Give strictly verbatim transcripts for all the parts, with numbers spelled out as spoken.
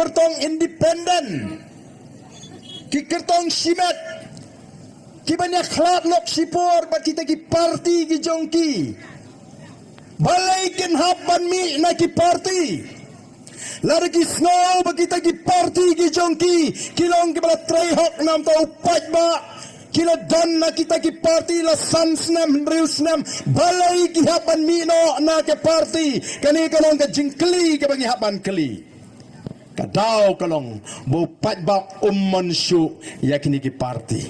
kyrtong independent, ki kyrtong shimet, ki ban ïakhlad lok shipor bad kita ki parti ki jong ki. Balei kin hap ban mih na ki parti? Lada ki sngew ba kita ki parti ki jong ki ki long kiba la trei hok namar u paidbah, ki la don na kita ki parti la san snem hynriew snem, balei ki hap ban mih noh na ki parti? Kane ka long ka jingkylli kaba ngi hap ban kylli. Ka daw ka long ba u paidbah um mon shuh ïa kine ki parti.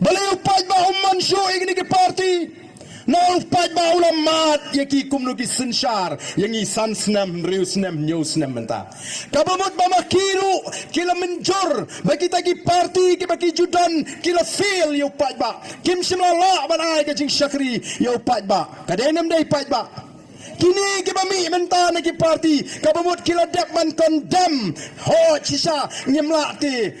Balei u paidbah um mon shuh ïa kine ki parti? Na u paidbah u la mad ïa ki kumno ki synshar ïa ngi san snem, hynriew snem, hynñiew snem mynta. Kaba mut ba ma ki ruh ki la mynjur ba kita ki parti kiba ki ju don ki la fail ïa u paidbah. Kim shym la lah ban ai ka jingshakri ïa u paidbah. Ka dei ne ym dei paidbah? Kine kiba mih mynta na ki parti, kaba mut ki la dep ban condemn. Hooid shisha, ngim lah te.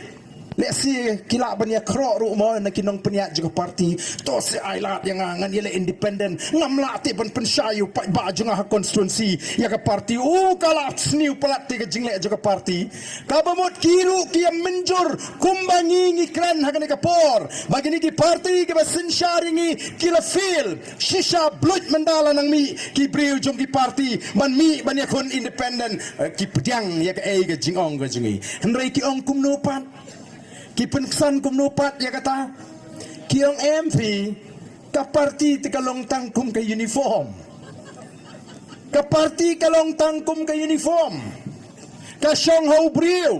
Lehse ki lah ban ïakroh ruh mo na ki nongpynïaid jong ka parti. To se ai lad ïa nga, ngan ïaleh independent. Ngam lah te ban pynshai ïa u paidbah jong nga ha constituency ïa ka parti. U, ka la sniew palat te ka jingleh jong ka parti. Kaba mut ki ruh ki ïa mynjur kumba ngi ngi kren ha kane ka por ba kine ki parti kiba synshar ïa ngi ki la fail. Shisha bluit mynta la nang mih ki briew jong ki parti ban mih ban ïakhun independent, eh, ki pdiang ïa kaei ka jingong ka jong ngi. Hynrei ki ong kumno pat? Ki pynksan kumno pat ïa kata? Ki ong em phi, ka parti te ka long tang kum ka uniform. Ka parti ka long tang kum ka uniform. Ka shong ha u briew.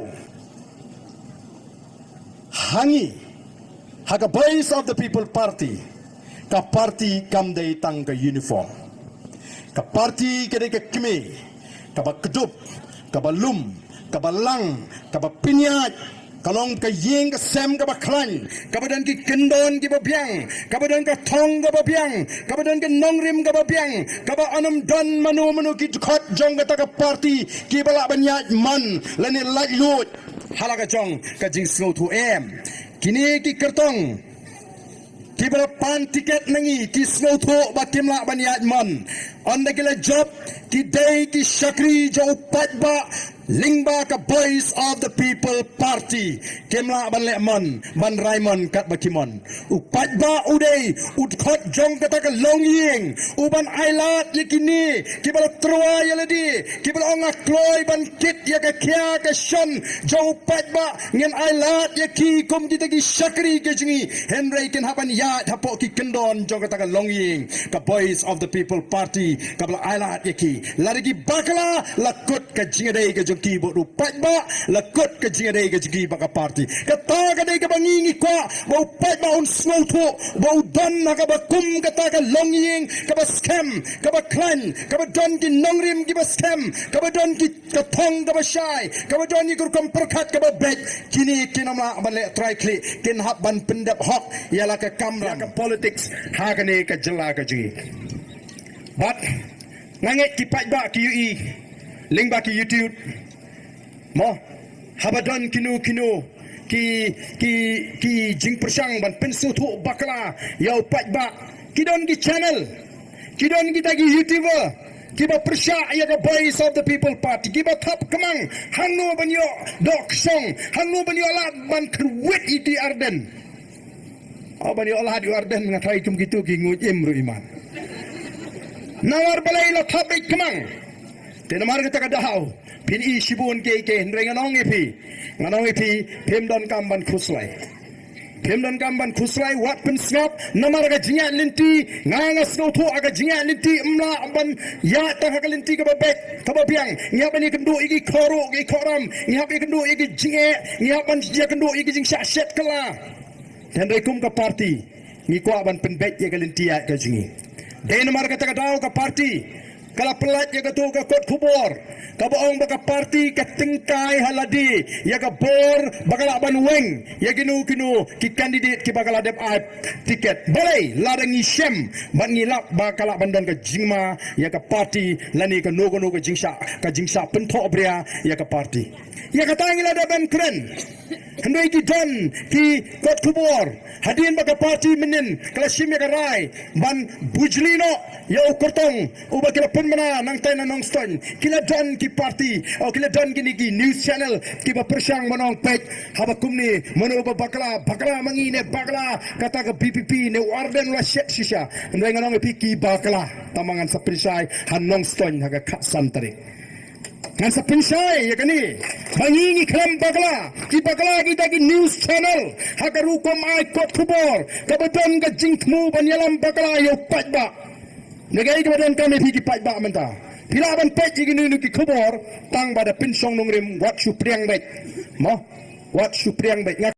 Ha ngi, ha ka Voice of the People Party, ka parti kam dei tang ka uniform. Ka parti ka dei ka kmie kaba kdup, kaba lum, kaba lang, kaba pynïaid. Ka long ka ïing ka sem kaba khlaiñ, kaba don ki kyndon kiba biang, kaba don ka thong kaba biang, kaba don ka nongrim kaba biang, kaba ym don mano mano ki dkhot jong kata ka parti kiba lah ban ïaid man lane laitluid ha la ka jong ka jingsngewthuh, em. Kine ki kyrtong kiba la pan tiket na ngi ki sngewthuh ba kim lah ban ïaid man. Ynda ki la jop, ki dei ki shakri jong u paidbah lyngba ka Voice of the People Party. Kim lah ban leh man, ban rai man katba ki mon. U paidbah u dei u dkhot jong kata ka longïing, u ban ailad ïa kine kiba la tyrwa ïa lade, kiba la ong nga kloi ban kit ïa ka khia ka shon jong u paidbah. Ngin ailad ïa ki kum kita ki shakri ka jong ngi. Hynrei kin hap ban ïaid hapoh ki kyndon jong kata ka longïing, ka Voice of the People Party, kaba la ailad ïa ki. Lada ki bakla, la kut ka jingïadei ka jong ki bad u paidbah, la kut ka jingïadei ka jong ki bad ka parti. Kata ka dei kaba ngi ngi kwah ba u paidbah un sngewthuh ba u don ha kaba kum kata ka longïing kaba skhem, kaba khlaiñ, kaba don ki nongrim kiba skhem, kaba don ki ka thong kaba shai, kaba don ïa ka rukom pyrkhat kaba beit. Kine kin ym lah ban leh trai khlieh, kin hap ban pyndep hok ïa la ka kamram, ïa ka politics ha kane ka jylla ka jong ngi. Bad nga ngeit ki paidbah ki ïohi lyngba ki YouTube, mo, haba don kino kino ki, ki, ki jingpyrshang ban pynsngewthuh bakla ïa u paidbah, ki don ki channel, ki don kita ki YouTuber kiba pyrshah ïa ka Voice of the People Party, kiba thap kmang hangno ban ïoh doh kshong, hangno ban ïoh lad ban kyrwit ïa ki Ardent. O, ban ïoh lad ïa u Ardent, nga tharai kum kito ki nguid im ruh iman. Namar balei la thap beit kmang? Te namar kata ka daw phin i shibun kiei kiei, hynrei ngan ong ïa phi, ngan ong ïa phi, phim donkam ban khuslai. Phim donkam ban khuslai, wat pynsngap. Namar ka jingïaid lynti, nga nga sngewthuh ka jingïaid lynti ym lah ban ïaid tang ha ka lynti kaba beit kaba biang. Ngi hap ban ïakynduh ïa ki khohruh ki khohram, ngi hap ïakynduh ïa ki jingeh, ngi hap ban ïakynduh ïa ki jingshah shet kylla. Hynrei kum ka parti ngi kwah ban pynbeit ïa ka lynti ïaid ka jong ngi. Dei namar kata ka daw ka parti ka la pyllait ïa kato ka kot khubor kaba ong ba ka parti ka tyngkai ha lade ïa ka bor ba ka lah ban weng ïa kino kino ki candidate kiba ka la dep ai tiket. Balei? Lada ngi shem bad ngi lap ba ka lah ban don ka jingma ïa ka parti lane kano kano ka jingshah, ka jingshah pynthohbria ïa ka parti. Ïa kata ngi la dep ban kren. Hynrei ki don ki kot khubor hadien ba ka party mynnin ka la shim ïa ka rai ban bujli noh ïa u kyrtong uba ki la pynbna nangtai na Nongstoiñ. Ki la don ki party, o ki la don kine ki news channel kiba pyrshang ban ong peit haba kumne mano ba bakla, bakla ma ngi ne bakla kata ka V P P ne u Ardent u la shet shisha. Hynrei ngan ong ïa phi ki bakla. Tangba ngan sa pynshai ha Nongstoiñ ha ka khatsan tarik. Ngan sa pynshai ïa kane ba ngi ngi khlem bakla. Ki bakla kita ki news channel ha ka rukom ai kot khubor kaba don ka jingthmu ban ïalam bakla ïa u paidbah. Ne kaei kaba donkam ïa phi ki paidbah mynta? Phi lah ban peit ïa kine ki khubor tangba da pynshong nongrim, wat shu pdiang beit. Mo? Wat shu pdiang beit. Nga